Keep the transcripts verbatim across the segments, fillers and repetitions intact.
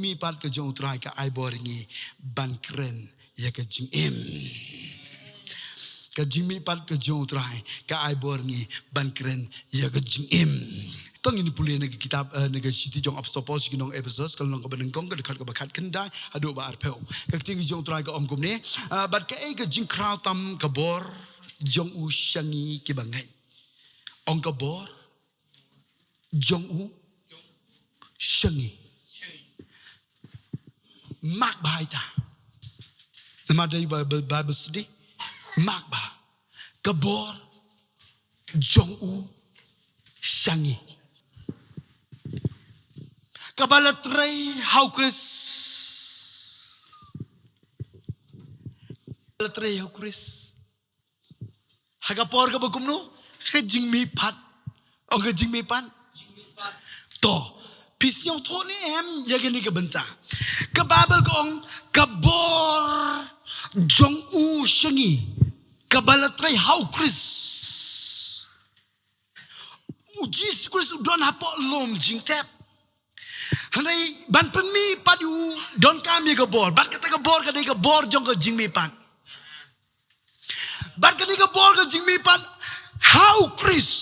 Mihpat ka jong U Trai ka ai bor ngi ban kren ïa ka jingim. Ka jingmihpat ka jong U Trai ka ai bor ngi ban kren ïa ka jingim. To ngin pule na ka kitab, eh, na ka shithi jong Apostol Paul sha ki nong Ephesos, ka lynnong kaba nyngkong, ka dkhot kaba khatkhyndai haduh ba arphew. Ka ktien ka jong U Trai ka ong kumne, eh, bad kaei ka jingkhraw tam ka bor jong u sha ngi kiba ngeit. Ong ka bor jong u sha ngi. Mark bha ïa kata. Namar dei Bible, Bible study. Mark bha. Ka bor jong u sha ngi. Kaba la trei ha U Khrist. La trei ha U Khrist. Ha ka por kaba kumno? Ka jingmihpat. Ong ka jingmihpat. To. Phi sngewthuh ne em ïa kane ka bynta? Ka Baibl ka ong ka bor jong u sha ngi kaba la trei ha U Khrist. U Jisu Khrist u don hapoh lum jingtep. Hynrei ban pynmihpat ïa u donkam ïa ka bor. Bad kata ka bor ka dei ka bor jong ka jingmihpat. Bad kane ka bor ka jingmihpat ha U Khrist.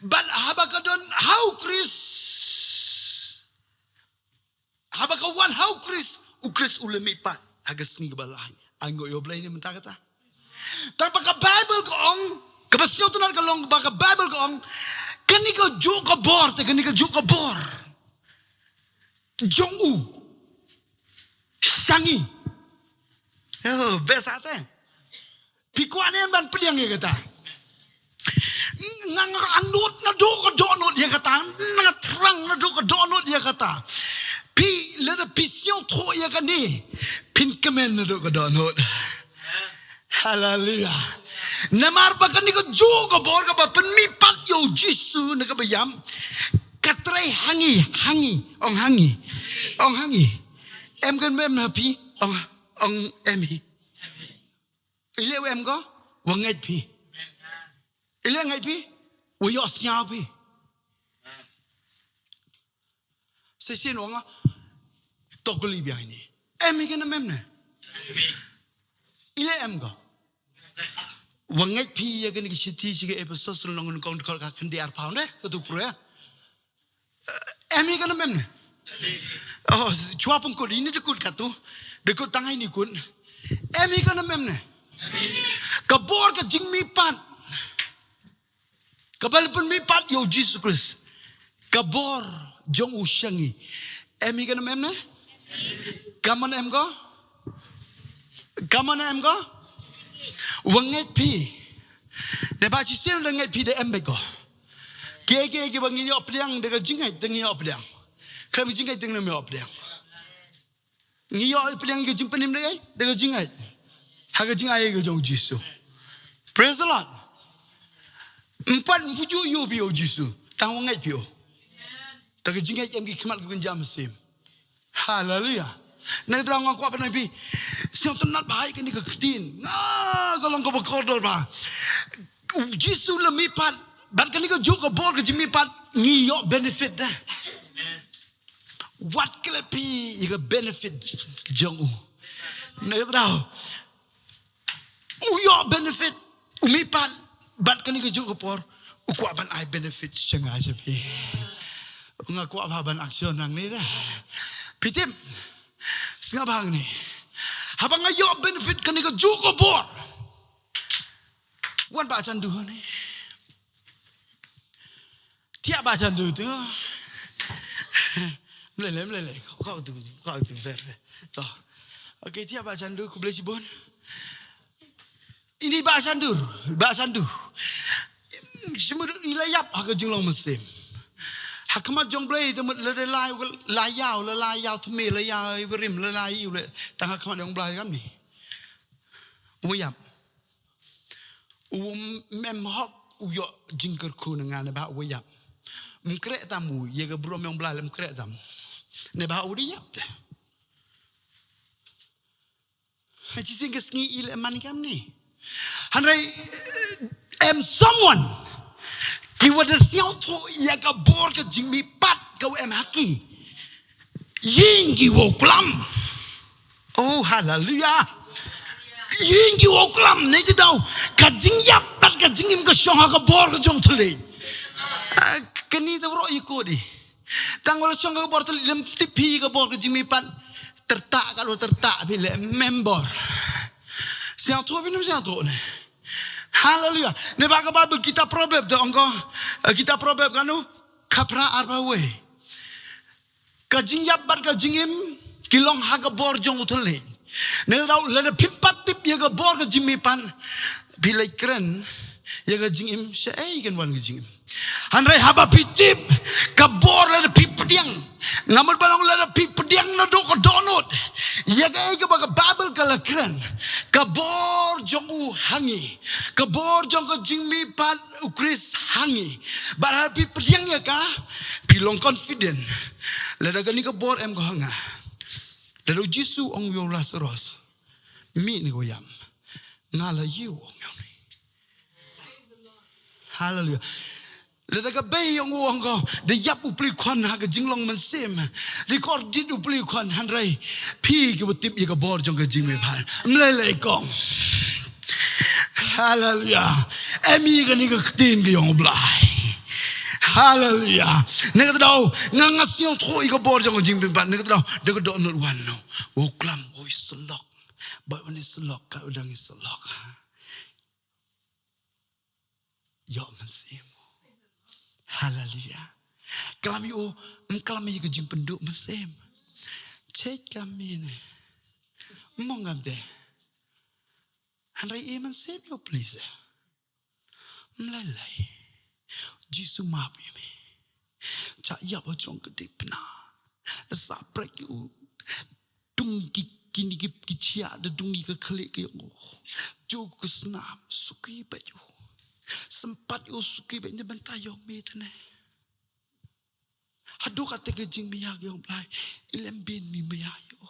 Bad haba ka don ha U Khrist, haba ka wan ha U Khrist, U Khrist u la mihpat ha ka sngi kaba lai. Ai nguh ïa U Blei ne mynta kata. Tang ba ka Baibl ka ong, kaba sngewtynnat ka long ba ka Baibl ka ong, kane kajuh ka bor, te kane kajuh ka bor jong u sha ngi. Oh, best ate. Phi kwah ne ban pdiang ïa kata? Nga, nga angnud naduh ka dohnud ïa kata. Nga thrang naduh ka dohnud ïa kata. Phi lada phi sngewthuh ïa kane, phin kmen naduh ka dohnud. Haleluya. Namar ba kane kajuh ka bor kaba pynmihpat ïa U Jisu na kaba ïap, ka trei ha ngi, ha ngi, ong ha ngi, ong ha ngi. Em kan mem na phi, ong, ong em hi. Ile u em ko, wa ngeit phi. Ile ngeit phi, wa ïohsngew phi. Sa shisien u ong, to kylli biang ine. Em hi kane mem ne? Ile em ko, wa ngeit phi ïa kane ka shithi sha ki Ephesos lynnong nyngkong dkhot ka khyndai arphew ne, katu pura. Em hi kane mem ne? Oh, shuwa pung kut, ine da kut katu. Da kut tang ine kut. Em hi kane mem ne? Ka bor ka jingmihpat. Kaba la pynmihpat ïa U Jisu Khrist. Ka bor jong u sha ngi. Em hi kane mem ne? Kamon em ko? Kamon em ko? Wa ngeit phi. Naba shisien da ngeit phi da em beit ko. Kiei kiei kiba ngi ïoh pdiang da ka jingngeit da ngi ïoh pdiang. Khlem jingngeit da ngim ïoh pdiang. Ngi ïoh pdiang ïa ka jingpynim da ka, da ka jingngeit. Ha ka jingai ka jong U Jisu. Praise the Lord. Ym pat ym pu ju ïoh phi ïa U Jisu. Tang wa ngeit phi ïa u. Da ka jingngeit em ki khmat ka kynja mynsiem. Haleluya. Na kata nga kwah ban ai phi sngewtynnat bha ïa kane ka ktien. Nga ka long kaba kordor bha. U Jisu la mihpat. Bad kane kajuh ka bor ka jingmihpat ngi ïoh benefit da. Wat klet phi ïa ka benefit jong u. Na kata u ïoh benefit, u mihpat, bad kane kajuh ka por u kwah ban ai benefit sha nga sha phi. Nga kwah bha ban action hangne da. Phi tip, sngap bha hangne. Haba nga ïoh benefit kane kajuh ka bor, wan ba chan du hangne. Thiah ba chan du tu. Mlele, mlele. Kok tu, kok tu, ber, ber. To. Okay, thiah ba chan du, khublei shibun. Ini ba chan du, ba chan du. Shimur ila ïap ha ka jinglong mynsiem. Ha khmat jong Blei te mut lada la, la ïaw, la, la ïaw thymme, la ïaw iwrim, la, la ïaw le. Tang ha khmat jong Blei kam ni. U ïap. U mem hok u ïoh jingkyrkhu na nga ne ba u ïap. Ym khreh tam u ïa ka burom jong Blei lem khreh tam. Ne ba u dei ïap te. Ha chi sing ka sngi i le man kam ni. Hynrei em someone ki wa da sngewthuh ïa ka bor ka jingmihpat ka wa em ha ki. Ïing ki wow klam. Oh, haleluya. Ïing ki wow klam, ne ki daw. Ka jingïap bad ka jingim ka shong ha ka bor ka jong u thylliej. Ah, kani ta bro ïa ko di. Tang wala shong ka bor thylliej, lem tip phi ka bor ka jingmihpat. Tyrta ka lo tyrta phi le member. Sngewthuh phi ne sngewthuh ne. Haleluya. Ne ba ka Bible kitab Proverb te ong ko. Eh, kitab Proverb kano? Khapra arphew wei. Ka jingïap bad ka jingim ki long ha ka bor jong u thylliej. Ne daw lada phim pat tip ïa ka bor ka jingmihpat, phi leit kren ïa ka jingim, shaei kan wan ka jingim. Hynrei haba phi tip ka bor, lada phi pdiang, nga mut ba long lada phi pdiang naduh ka dohnud ïa kaei kaba ka Bible ka la kren, ka bor jong u ha ngi, ka bor jong ka jingmihpat u Khrist ha ngi. Bad haba phi pdiang ïa ka, phi long confident. Lada kane ka bor em ko ha nga. Lada u Jisu ong ïa u Lasaros, mih ne ko ïam. Nga la ïoh, ong ïa u. Haleluya. Lada ka bei ong u ong ko, da ïap u pli khon ha ka jinglong mynsiem. Da kordit u pli khon, hynrei phi kiba tip ïa ka bor jong ka jingmihpat, mlei lei kong. Haleluya. Em ïa kane ka ktien ka ïong u Blai. Haleluya. Ne kata daw, nga nga sngewthuh ïa ka bor jong ka jingmihpat, ne kata daw, da ka dohnud wan no. Wow klam, wow ïa syllok. Ba wan ïa syllok, ka u dang ïa syllok. Ïoh mynsiem. Haleluya. Klam ïa u, mm, klam ïa ka jingpynduh mynsiem. Check kam ïa ne. Mong kam te. Hynrei i mynsiem ïa u please. Mlei lei. Jisu map ïa me. Cha ïap ha jrong ka dei pynah. Da sa prek ïa u. Dung ki kini ki ki chia da dung ïa ka khlieh ka ïong u. Ju ka snam suki ba ïa u. Sympat ïa u suki ba ïa ne bynta ïong me tane. Haduh kata ka jingmia ka ïong Blai. Ilem bin mi mia ïa u.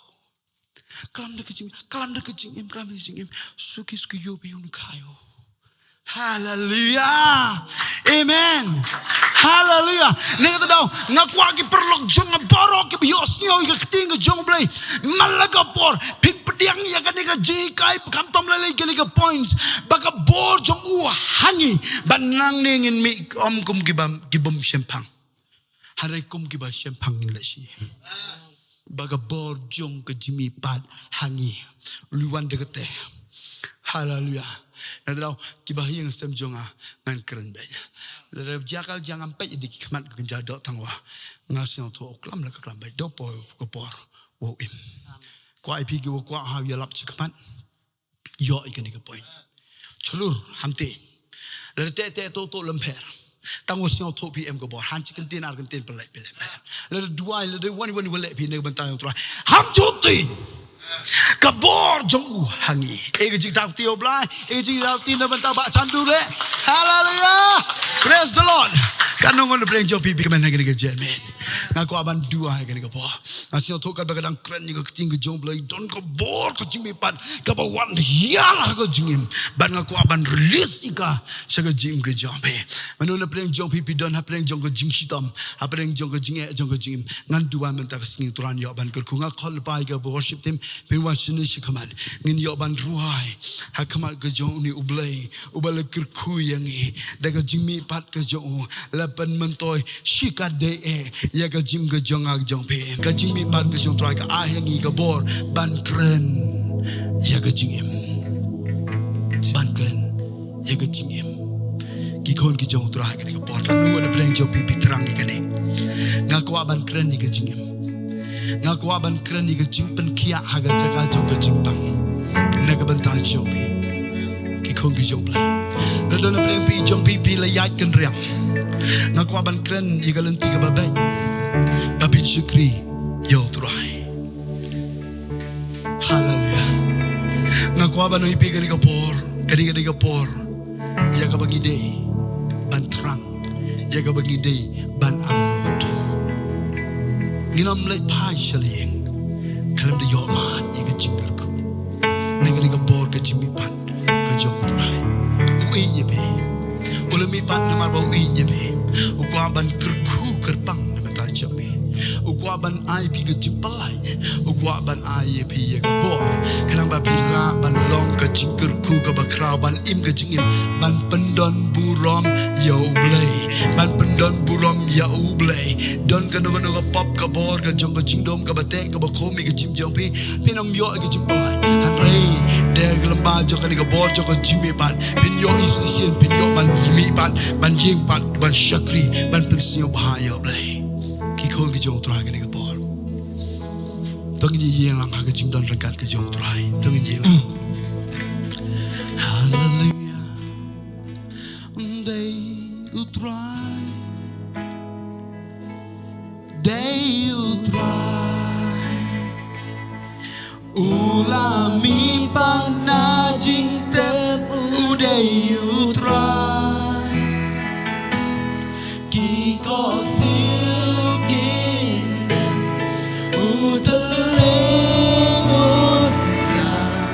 Klam da ka jing, klam da ka jingim, klam da ka jingim. Suki suki ïa u ba ïa u ne ka ïa u. Haleluya. Amen. Haleluya. Ne kata daw, nga kwah ki paralok jong nga baroh kiba ïohsngew ïa ka ktien ka jong u Blei. Man la ka por, phin pdiang ïa kane ka jinghikai, khamtam lei lei kane ka points. Ba ka bor jong u ha ngi, ba nangne ngin mih ym kum kiba, kibym shemphang. Hynrei kum kiba shemphang ngin leh shi. Ba ka bor jong ka jingmihpat ha ngi. Lui wan da kata. Haleluya. Ngan daw kiba ha ïing sem jong nga ngan kren beit. Lada jaka jang ngam peit da ki khmat ka kynja doh tang wa. Nga sngewthuh u klam la ka klam beit. Doh poi ka por wow im. Kwah ïa phi kiwa kwah ha ïalap chi khmat. Ïoh ïa kane ka point. Chlur, ham te. Lada te te to to lem pher. Tang wa sngewthuh phi em ka bor. Han chi kyntien ar kyntien pynlait phi lem pher. Lada duwai, lada wan wan wan leh phi ne ka bynta jong u Trai. Ham juti. Ka bor jong u ha ngi. E ka jingthaw ti u Blai. E ka jingthaw ti na bynta ba chandu le. Haleluya. Praise the Lord. Ka nong ngon pyrshang jong phi phi kmen ha kane ka jingmen. Nga kwah ban duwai ha kane ka por. Nga sngewthuh katba ka dang kren ïa ka ktien ka jong u Blei don ka bor ka jingmihpat kaba wan hiar ha ka jingim. Bad nga kwah ban release ïa ka sha ka jingim ka jong phi. Mano na pdeng jong phi phi don ha pdeng jong ka jingshitom, ha pdeng jong ka jingeh jong ka jingim. Ngan duwai mynta ka sngi u Trai un ïoh ban kyrkhu. Nga khot lypa ïa ka worship team phin wan shane shi khmat. Ngin ïoh ban rwai ha khmat ka jong une u Blei. Uba la kyrkhu ïa ngi da ka jingmihpat ka jong u, la pynmyntoi shi katdei eh ïa ka jingim ka jong nga ka jong phi. Ka jingmihpat ka jong u Trai ka ai ha ngi ka bor ban kren ïa ka jingim. Ban kren ïa ka jingim. Ki khun ki jong u Trai kane ka por, katno na pdeng jong phi phi thrang ïa kane. Nga kwah ban kren ïa ka jingim. Nga kwah ban kren ïa ka jingpynkhiah ha ka jaka jong ka jingpang na ka bynta jong phi. Ki khun ki jong u Blei. Lada na pdeng phi jong phi phi la ïaid kynriang, nga kwah ban kren ïa ka lynti kaba beit ba phin shakri ïa u Trai. Haleluya. Nga kwah ban ong ïa phi kane ka por, kane ka dei ka por ïa kaba ngi dei ban thrang, ïa kaba ngi dei ban angnud. Ngin ym leit phai sha la ïing khlem da ïoh mad ïa ka jingkyrkhu. Ne kane ka bor ka jingmihpat ka jong u Trai. U ïeit ïa phi. U la mihpat namar ba u ïeit ïa phi. U kwah ban kyrkhu kyrpang na ka bynta jong phi. U kwah ban ai phi ka jingpyllait, u kwah ban ai ïa phi ïa ka bor. Khnang ba phi lah ban long ka jingkyrkhu kaba khraw, ban im ka jingim, ban pyndon burom ïa U Blei, ban pyndon burom ïa U Blei. Don kano kano ka pop ka bor ka jong ka jingdum kaba teh kaba khum ïa ka jingim jong phi, phin ym ïoh ïa ka jingpyllait. Hynrei da ka lyngba jong kane ka bor jong ka jingmihpat, phin ïoh isien sien, phin ïoh ban mihpat, ban ïeng pat, ban shakri, ban pynsngewbha ïa U Blei. Ki khun ki jong U Trai kane ka por. To ngin ïeng lang ha ka jingdon ryngkat ka jong U Trai. To ngin ïeng lang. Haleluia. Dei U Trai. Dei U Trai. U la mihpat na jingtep, u dei U Trai. Ki khohsiew kin dem, u thylliej un khlad.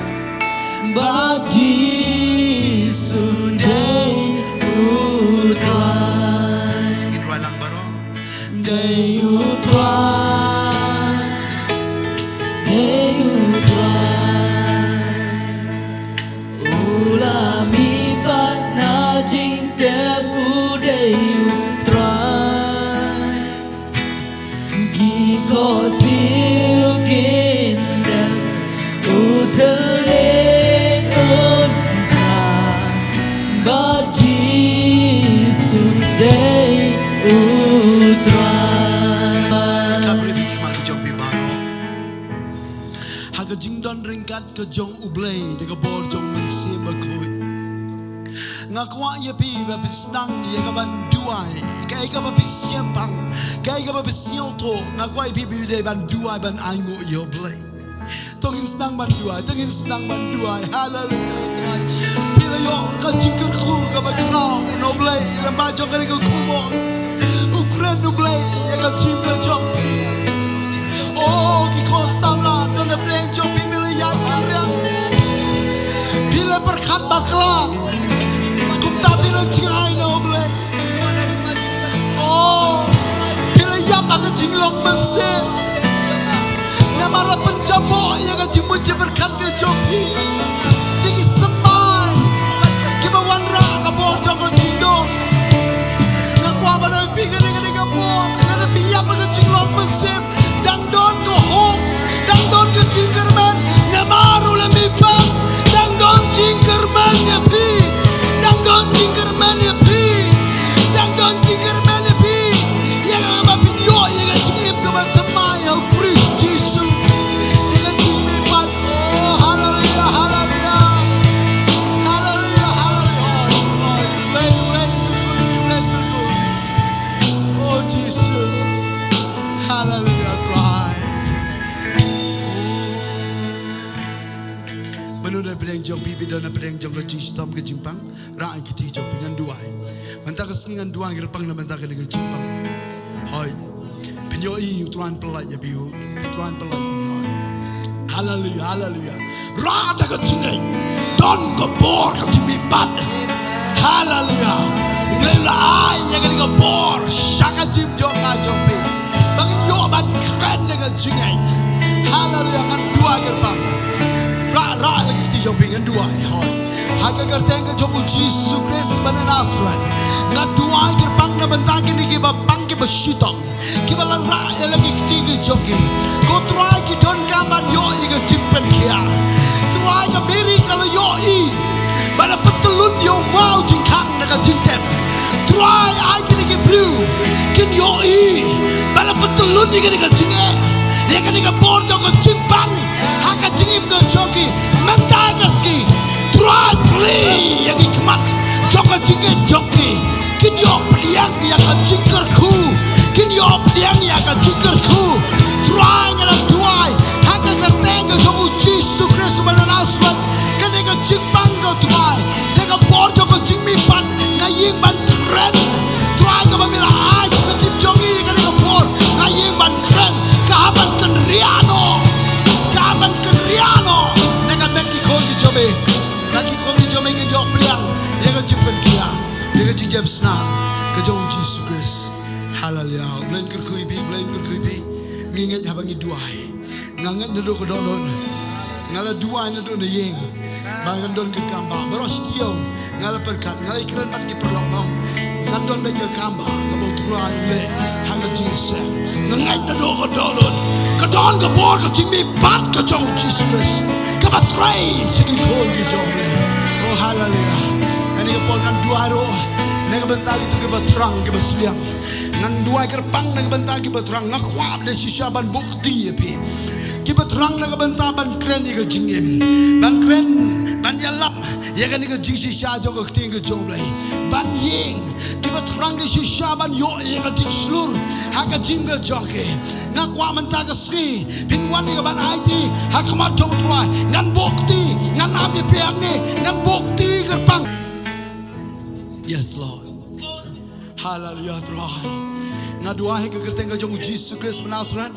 Bad Jisu dei U Trai. Ngin rwai lang baroh. Dei U Trai, dei U Trai. U la mihpat na jingtep, u dei U Trai. Ki khohsiew kin dem, u thylliej un khlad. Bad Jisu dei U Trai. Kap ri bad ki jong phi baroh. Ha ka jingdon ryngkat ka jong U Blei da ka bor jong U Mynsiem Bakhuid. Nga kwah ïa phi ba phin sdang ïa ka ban duwai, kaei kaba phi shaniah, kaei kaba phi sngewthuh, nga kwah ïa phi ba phi dei ban duwai ban ainguh ïa U Blei. To ngin sdang ban duwai, to ngin sdang ban duwai. Haleluia. Phi la ïoh ka jingkyrkhu kaba khraw na U Blei lyngba jong kane ka khubor. U kren U Blei ïa ka jingim ka jong phi. O ki khun samla, don na pdeng jong phi, phi la ïaid kynriang. Phi la pyrkhat bakla. Kumta phi la jingai na U Blei. O phi la ïap ha ka jinglong mynsiem. Namar la pynjaboh ïa ka jingmut jingpyrkhat ka jong phi. Dei ki samla kiba wanrah ka bor jong ka jingdum. Nga kwah ban ong ïa phi kane, kane ka bor, lada phi ïap ha ka jinglong mynsiem, dang don ka hope, dang don ka jingkyrmen. Namar u la mihpat, dang don jingkyrmen ïa phi. Dang don jingkyrmen ïa phi. Dang don jingkyrmen ïa phi. Ïa kaba phin ïoh ïa ka jingim kaba thymmai ha U Khrist Jisu. Ïa ka jingmihpat. Oh, haleluia, haleluia. Haleluia, haleluia. Oh, oh, oh, oh, oh, Jisu. Haleluia, Trai. Mano na pdeng jong phi, phi don na pdeng jong ka jingshitom ka jingpang, rah ïa ki kti jong phi, ngan duwai. Mynta ka sngi ngan duwai kyrpang na bynta kane ka jingpang. Hooid. Phin ïohi U Trai un pynlait ïa phi, U Trai un pynlait ïa phi, hooid. Haleluia, haleluia. Rah da ka jingngeit. Don ka bor ka jingmihpat. Haleluia. U Blei u la ai ïa kane ka bor sha ka jingim jong nga jong phi, ba ngin ïoh ban kren da ka jingngeit. Haleluia. Ngan duwai kyrpang. Rah, rah la ki kti jong phi, ngan duwai. Hooid. Ha ka kyrteng ka jong U Jisu Khrist ba na Nasareth, ngan duwai kyrpang na bynta kine kiba pang kiba shitom, kiba la rah ïa la ki kti ki jong ki. Ko Trai, ki donkam ban ïoh ïa ka jingpynkhiah. Trai, ka Meri ka la ïohi ba la pyntyllun ïa u maw jingkhang na ka jingtep. Trai, ai kine ki briew kin ïohi ba la pyntyllun ïa kane ka jingeh, ïa kane ka bor jong ka jingpang ha ka jingim ka jong ki. Mynta ka sngi, Trai, plie ïa ki khmat jong ka jingngeit jong ki. Kin ïoh pdiang ïa ka jingkyrkhu. Kin ïoh pdiang ïa ka jingkyrkhu. Trai, nga la duwai ha ka kyrteng ka jong U Jisu Khrist ba na Nasareth, kane ka jingpang, ko Trai, da ka bor jong ka jingmihpat, nga ïeng ban kren. Trai, kaba me la ai sha ka jingim jong ngi kane ka bor, nga ïeng ban kren. Ka hap ban kynriah noh. Ka hap ban kynriah noh na ka met ki khun ki jong me. Bad ki khun ki jong me kin ïoh pdiang ïa ka jingpynkhiah, ïa ka jingïap snam ka jong U Jisu Khrist. Haleluia. U Blei un kyrkhu ïa phi, U Blei un kyrkhu ïa phi. Ngi ngeit haba ngi duwai. Nga ngeit naduh ka dohnud. Nga la duwai naduh na ïing. Ba kan don ka kam ba baroh shi taïew. Nga la pyrkhat, nga la ïakren bad ki paralok nong. Kan don beit ka kam ba kaba U Trai u leh ha ka jingïaseng. Nga ngeit naduh ka dohnud. Ka don ka bor ka jingmihpat ka jong U Jisu Khrist kaba trei sha ki khun ki jong U Blei. Oh, haleluya. Kane ka por ngan duwai ruh na ka bynta kito kiba thrang kiba sliang. Ngan duwai kyrpang na ka bynta kiba thrang. Nga kwah da shisha ban buh kti ïa phi kiba thrang na ka bynta ban kren ïa ka jingim, ban kren, ban ïalap ïa kane ka jingshisha jong ka ktien ka jong U Blei, ban ïeng. Kiba thrang da shisha ban ïoh ïa ka jingshlur ha ka jingim ka jong ki. Nga kwah mynta ka sngi phin wan ïa ka ban aiti ha khmat jong U Trai. Ngan buh kti, ngan ap ïa phi hangne, ngan buh kti kyrpang. Yes, Lord. Haleluya, Trai. Nga duwai ha ka kyrteng ka jong U Jisu Khrist ba Nasaret.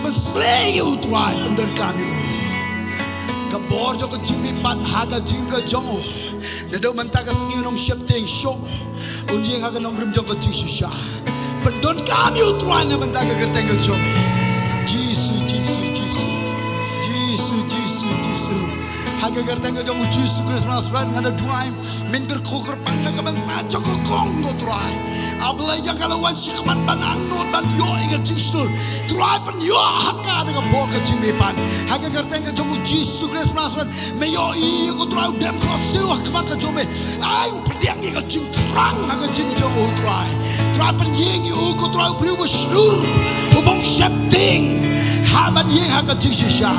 Pynsleh ïa u, Trai, pyndonkam ïa u. Ka bor jong ka jingmihpat ha ka jingim ka jong u. Naduh mynta ka sngi un ym sheptieng shuh. Un ïeng ha ka nongrim jong ka jingshisha. Pyndonkam ïa u, Trai, na bynta ka kyrteng ka jong u. Jisu, Jisu, Jisu. Jisu, Jisu, Jisu. Ha ka kyrteng ka jong U Jisu Khrist ba Nasaret nga da duwai. Men kyrkhu kyrpang na ka bynta jong ka kong, ko Trai. A Blei, jong ka la wan shakhmat ban angnud ban ïoh ïa ka jingshlur. Trai, pynïoh ha ka da ka bor ka jingmihpat. Ha ka kyrteng ka jong U Jisu Khrist ba Nasaret, me ïohi, ko Trai, u dem khohsiew ha khmat ka jong me. Ai, pdiang ïa ka jingthrang ha ka jingim jong u, Trai. Trai, pynïeng ïa u, ko Trai, u briew ba shlur, u bym sheptieng ha ban ïeng ha ka jingshisha.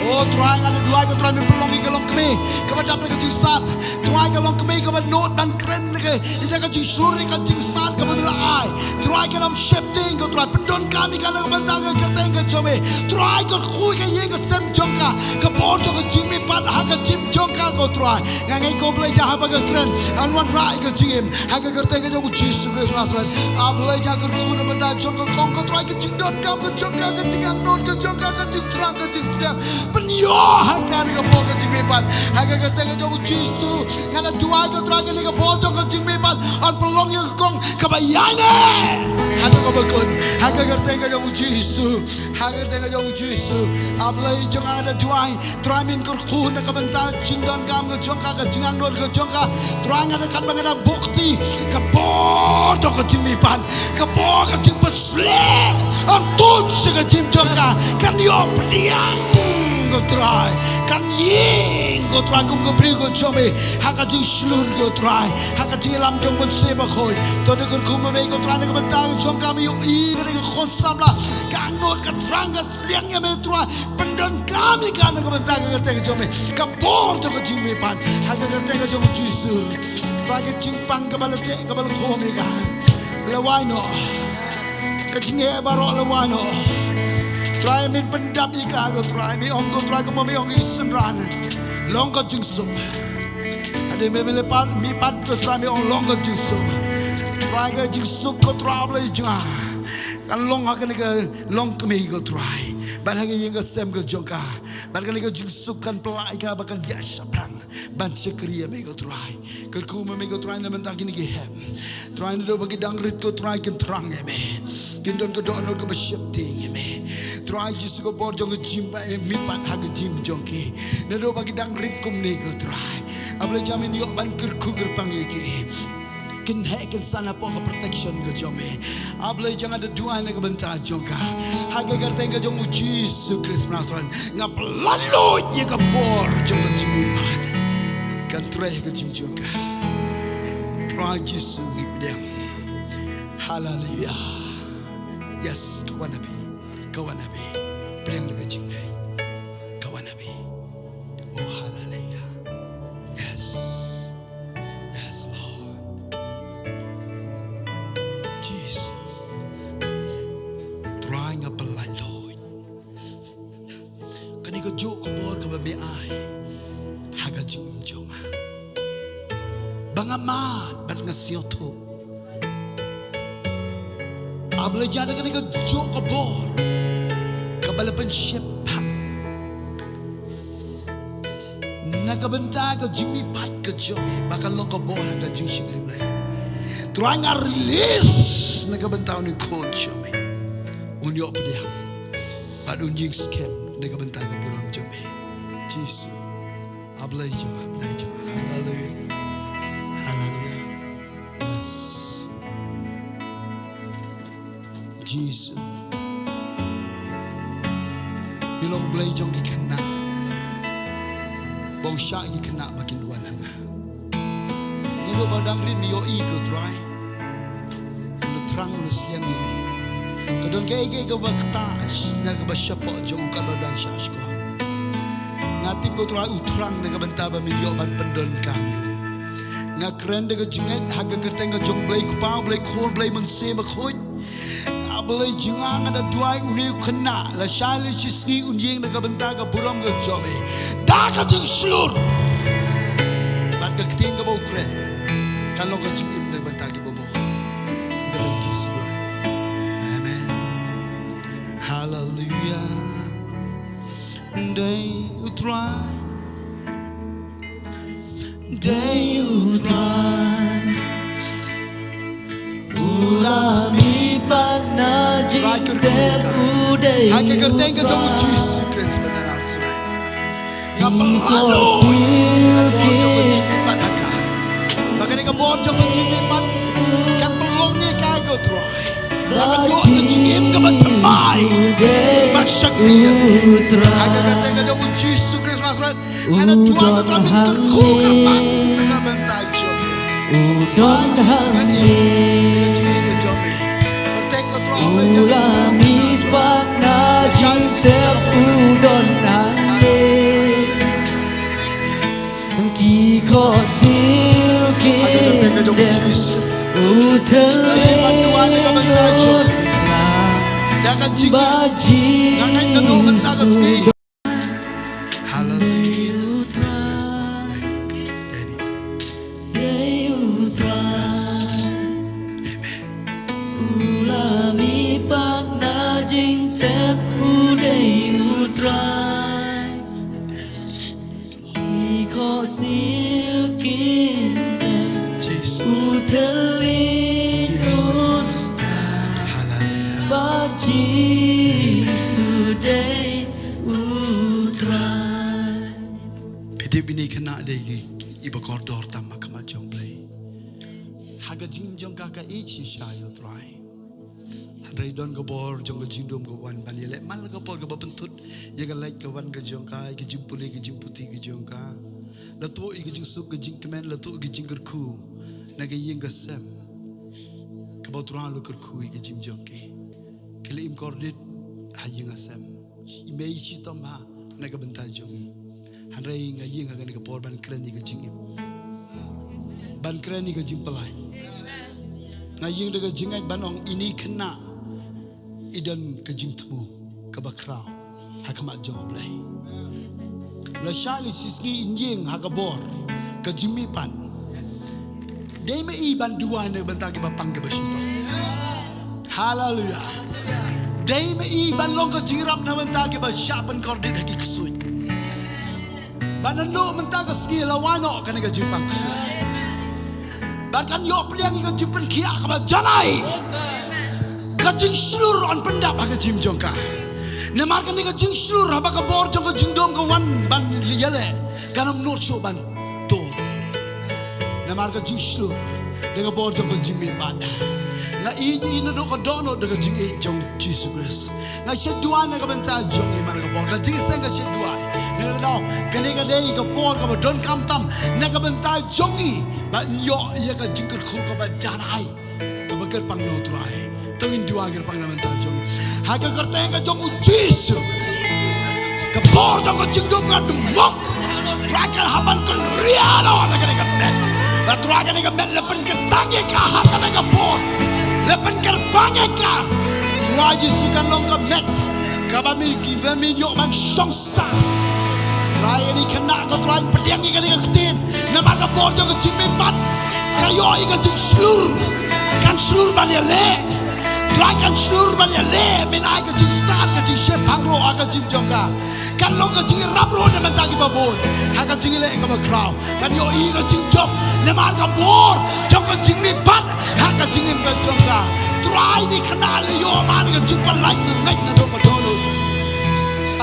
O Trai, nga da duwai, ko Trai, men pynlong ïa ka longkmie kaba dap da ka jingstad. Trai, ka longkmie kaba nud ban kren ïa ka, ïa ka jingshlur, ïa ka jingstad kaba me la ai. Trai, kan ym sheptieng, ko Trai, pyndonkam ïa ka na ka bynta ka kyrteng ka jong me. Trai, kyrkhu ïa ka ïing ka sem jong ka, ka bor jong ka jingmihpat ha ka jingim jong ka, ko Trai. Nga ngeit, ko Blei, jong haba ka kren, yn wanrah ïa ka jingim. Ha ka kyrteng ka jong U Jisu Khrist ba Nasaret. A Blei, nga kyrkhu na bynta jong ka kong, ko Trai, ka jingdonkam ka jong ka, ka jingangnud ka jong ka, ka jingthrang ka jingsliang. Pynïoh ha ka da ka bor ka jingmihpat. Ha ka kyrteng ka jong U Jisu. Nga da duwai, ko Trai, kane ka bor jong ka jingmihpat yn pynlong ïa ka kong kaba ïaineh haduh kaba kut. Ha ka kyrteng ka jong U Jisu. Ha ka kyrteng ka jong U Jisu. A Blei jong nga, nga da duwai. Trai, men kyrkhu na ka bynta jingdonkam ka jong ka, ka jingangnud ka jong ka. Trai, nga da, katba nga da buh kti, ka bor jong ka jingmihpat, ka bor ka jingpynsleh, yn tuid sha ka jingim jong ka. Kan ïoh pdiang, ko Trai. Kan ïeng, ko Trai, kum ka briew ka jong me ha ka jingshlur, ko Trai, ha ka jingïalam jong U Mynsiem Bakhuid. To da kyrkhu ma me, ko Trai, na ka bynta ka jong ka, me ïohi kane ka khun samla, ka angnud, ka thrang, ka sliang ïa me, Trai. Pyndonkam ïa ka na ka bynta ka kyrteng ka jong me. Ka bor jong ka jingmihpat ha ka kyrteng ka jong U Jisu. Trai, ka jingpang kaba la teh kaba la khum ïa ka, la wai noh. Ka jingeh baroh la wai noh. Trai, men pyndap ïa ka, ko Trai, me ong, ko Trai, kumba me ong ïa i synran, long ka jingsuk. Hadien ba me la mihpat, mihpat, ko Trai, me ong long ka jingsuk. Trai, ka jingsuk, ko Trai, A Blei jong nga, kan long ha kane ka longkmie, ko Trai, bad ha ka ïing ka sem ka jong ka, bad kane ka jingsuk kan pynlah ïa ka ba kan ïaid shaphrang ban shakri ïa me, ko Trai. Kyrkhu ma me, ko Trai, na bynta kine ki hep. Trai, naduh ba ki dang rit, ko Trai, kin thrang ïa me, kin don ka dohnud kaba sheptieng ïa me. Trai Jisu, ka bor jong ka jingmihpat ha ka jingim jong ki, naduh ba ki dang rit kumne, ko Trai. A Blei, jong me, men ïoh ban kyrkhu kyrpang ïa ki. Kin heh kin san hapoh ka protection ka jong me. A Blei, jong nga da duwai na ka bynta jong ka. Ha ka kyrteng ka jong U Jisu Khrist ba Nasaret, nga pynlait luid ïa ka bor jong ka jingmihpat kan trei ha ka jingim jong ka. Trai Jisu, ngi pdiang. Haleluya. Yes, ka wan ha phi. Ka wan ha phi. Pdiang da ka jingngeit. Ka wan ha phi. Oh, haleluya. Yes. Yes, Lord. Jesus. Trai, nga pynlait luid. Kane kajuh ka bor kaba me ai ha ka jingim jong nga, ba nga mad bad nga sngewthuh. A Blei, jong nga da kane kajuh ka bor kaba la pynsheptieng na ka bynta ka jingmihpat ka jong me, ba kan long ka bor ha ka jingshakri Blei. Trai, nga release na ka bynta une u khun jong me. Un ïoh pdiang. Bad un ïeng skhem na ka bynta ka burom jong me. Jisu. A Blei jong nga, a Blei jong nga. Haleluia. Haleluia. Yes. Jisu. Me long Blei jong ki khynnah. Ba u shah ïa ki khynnah ba kin wan ha nga. Ngi ruh ba dang rit me ïohi ko Trai. Nga thrang, nga sliang ïa me. Ka don kaei kaei kaba ktah na kaba shapoh jong u katba dang shah shkor. Nga tip ko Trai u thrang na ka bynta ba me ïoh ban pyndonkam ïa u. Nga kren da ka jingngeit ha ka kyrteng ka jong Blei Kpa, Blei Khun, Blei Mynsiem Bakhuid. A Blei jong nga, nga da duwai une u khynnah la shai la shisngi un ïeng na ka bynta ka burom ka jong me. Da ka jingshlur bad ka ktien kaba u kren kan long ka jingim na ka bynta kiba bun. Ha ka kyrteng Jisu. Amen. Haleluia. Dei u Trai. Dei u Trai. U la mihpat na jingtep u dei. Ha ka kyrteng ka jong u Jisu Khrist ba na Nasaret. Nga pynlong ka bor jong ka jingmihpat ha ka. Ba kane ka bor jong ka jingmihpat kan pynlong ïa ka ko Trai. Ba kan ïoh ka jingim kaba thymmai. Ba shakri ïa me. Ha ka kyrteng ka jong u Jisu Khrist Nasaret. Nga da duwai ko Trai men kyrkhu kyrpang na ka bynta jong me. U don hangne. Ka jingim ka jong me. Kyrteng ko Trai. U la mihpat na jingtep u don hangne. Ki khohsiew ki dem u thylliej. Ba jingim. Haleluia. Dei u Trai. Amen. U la mihpat na jingtep u dei u Trai. Ki khohsiew ki dem u thylliej. Haleluia. Ba Jisu dei u Trai. Phi tip ine i khynnah dei i, iba kordor tam ha khmat jong Blei. Ha ka jingim jong ka ka ïeit shisha ïa u Trai. Hynrei don ka bor jong ka jingdum ka wan ban ïaleh man la ka por kaba pynthut ïa ka leit ka wan ka jong ka, ïa ka jingpule ka jingputhi ka jong ka. La tuh ïa ka jingsuk ka jingkmen, la tuh ïa ka jingkyrkhu na ka ïing ka sem. Kaba u Trai u la kyrkhu ïa ka jingim jong ki. Ki la im kordit ha ïing ha sem. I mei i shitom bha na ka bynta jong ngi. Hynrei nga ïeng ha kane ka por ban kren ïa ka jingim. Ban kren ïa ka jingpyllait. Nga ïeng da ka jingngeit ban ong ine i khynnah i don ka jingthmu kaba khraw ha khmat jong U Blei. Lashai lashisngi in ïeng ha ka bor ka jingmihpat. Dei ma i ban duwai na ka bynta kiba pang kiba shitom. Haleluia. Dei ma i ban long ka jingïarap na ka bynta kiba shah pynkordit ha ki ksuid. Ba naduh mynta ka sngi la wan noh kane ka jingpang ksuid. Ba kan ïoh pdiang ïa ka jingpynkhiah kaba janai. Ka jingshlur yn pyndap ha ka jingim jong ka. Namar kane ka jingshlur haba ka bor jong ka jingdum ka wan ban ïaleh, kan ym nud shuh ban tur. Namar ka jingshlur da ka bor jong ka jingmihpat. Nga ïeit ïa i naduh ka dohnud da ka jingïeit jong U Jisu Khrist. Nga shait duwai na ka bynta jong i man la ka por. Ka jingseng ka shait duwai. Nga kynmaw kane ka dei ka por kaba donkam tam na ka bynta jong i ban ïoh ïa ka jingkyrkhu kaba janai. Kaba kyrpang na U Trai. To ngin duwai kyrpang na ka bynta jong i. Ha ka kyrteng ka jong U Jisu. Ka bor jong ka jingdum nga dmok. Trai kan hap ban kynriah noh na kane ka met. Ba Trai kane ka met la pynkyntang ïa ka ha kane ka por. La pynkyrpang ïa ka. Trai Jisu kan long ka met. Kaba men ki ba men ïoh ban shong Sa. Trai ïa i khynnah ko Trai pdiang ïa kane ka ktien. Namar ka bor jong ka jingmihpat. Ka ïoh ïa ka jingshlur. Kan shlur ban ïaleh. Trai kan shlur ban ïaleh. Men ai ka jingstad ka jingshemphang ruh ha ka jingim jong ka. Kan long ka jingïarap ruh na bynta kiba bun. Ha ka jingïaleh kaba khraw. Kan ïoh ïa ka jingjop. Namar ka bor jong ka jingmihpat. Ha ka jingim ka jong ka. Trai ïa i khynnah la ïoh man ka jingpyllait nga ngeit naduh ka dohnud.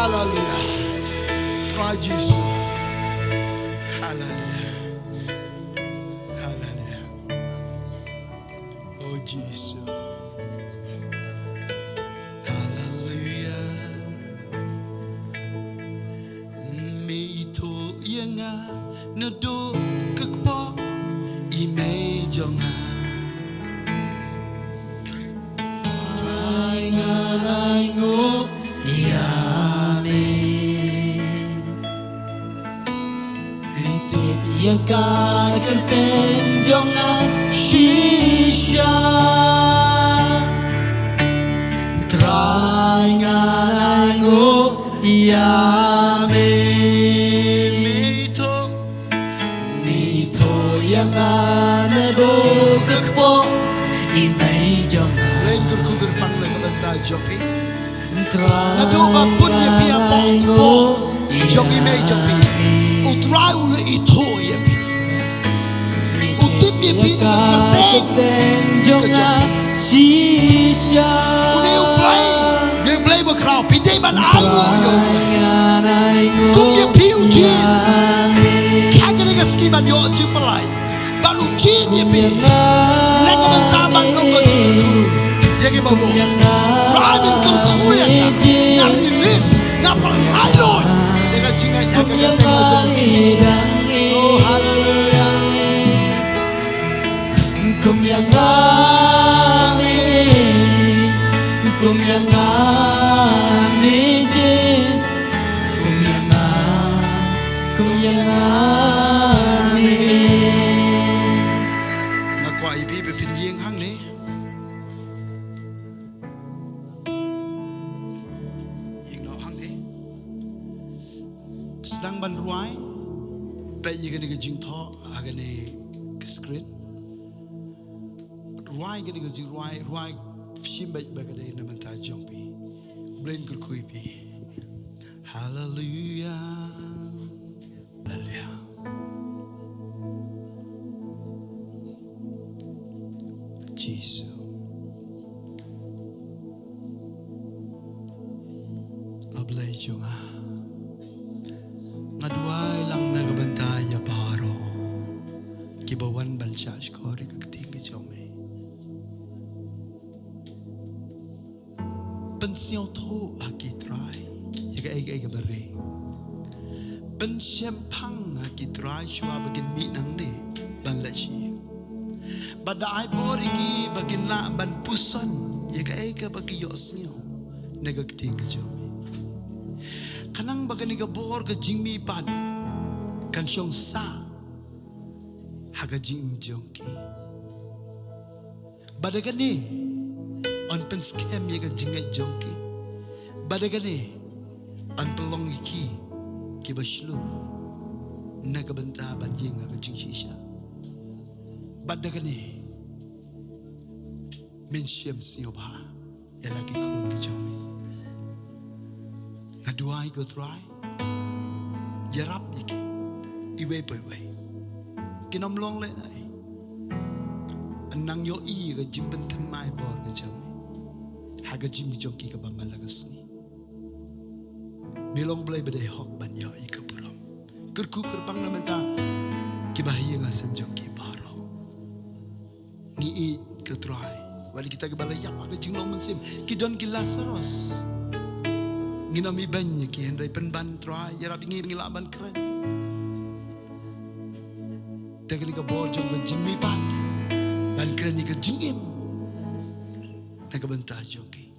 Haleluya. Praise Jisu. Haleluya. Haleluya. Oh Jisu. Haleluya. Me ithuh ïa nga naduh ka kpoh i mei jong nga. Trai nga ainguh ïa me. Me tip ïa ka kyrteng jong nga shisha. Trai nga ainguh ïa me. Me ithuh Me ithuh ïa nga naduh ka kpoh i mei jong nga. Blei un kyrkhu kyrpang na ka bynta jong phi. Naduh ba pun ïa phi hapoh kpoh jong i mei jong phi, U Trai u la ithuh ïa phi. U tip ïa phi na ka kyrteng ka jong phi. Une U Blei, une U Blei bakhraw, phi dei ban ainguh ïa u. Kum ïa phi u jied ha kane ka sngi ban ïoh jingpyllait, ban u jied ïa phi na ka bynta ban long ka jingkyrkhu ïa kiba bun. Trai, men kyrkhu ïa nga, nga release, nga pynlait lut ïa ka jingngeit ha ka kyrteng ka jong U Jisu. Oh, haleluya. Kum ïa nga me, kum ïa nga me jied, kum ïa nga, kum ïa nga me. Nga kwah ïa phi ba phin ïeng hangne. Ïeng noh hangne. Sdang ban rwai. Peit ïa kane ka jingthoh ha kane ka screen. Rwai kane ka jingrwai, rwai shim beit ba ka dei na bynta jong phi. Blei un kyrkhu ïa phi. Haleluya. Haleluya. Jisu. A Blei jong nga, nga duwai lang na ka bynta ïa baroh kiba wan ban shahshkor ïa ka ktien ka jong me. Pynsngewthuh ha ki Trai ïa kaei kaei kaba rieh. Pynshemphang ha ki Trai shuwa ba kin mih nangne ban leit sha ïing. Bad da ai bor ïa ki ba kin lah ban puson ïa kaei kaba ki ïohsngew na ka ktien ka jong me. Khnang ba kane ka bor ka jingmihpat kan shong sah ha ka jingim jong ki. Bad da kane yn pynskhem ïa ka jingngeit jong ki. Bad da kane yn pynlong ïa ki kiba shlur na ka bynta ban ïeng ha ka jingshisha. Bad da kane men shim sngewbha ïa la ki khun ki jong me. Nga duwai ko Trai, ïarap ïa ki iwei pa iwei. Kin ym long lehnoh. Yn nang ïohi ïa ka jingpynthymmai bor ka jong me ha ka jingim jong ki kaba man la ka sngi. Me long Blei ba dei hok ban ïoh ïa ka burom. Kyrkhu kyrpang na bynta kiba ha ïing ha sem jong ki baroh. Ngi ïeit ko Trai, wat la kita kiba la ïap ha ka jinglong mynsiem, ki don ki Lazarus. Ngin ym ibeiñ ïa ki, hynrei pynban Trai, ïarap ïa ngi ba ngin lah ban kren da kane ka bor jong ka jingmihpat, ban kren ïa ka jingim na ka bynta jong ki.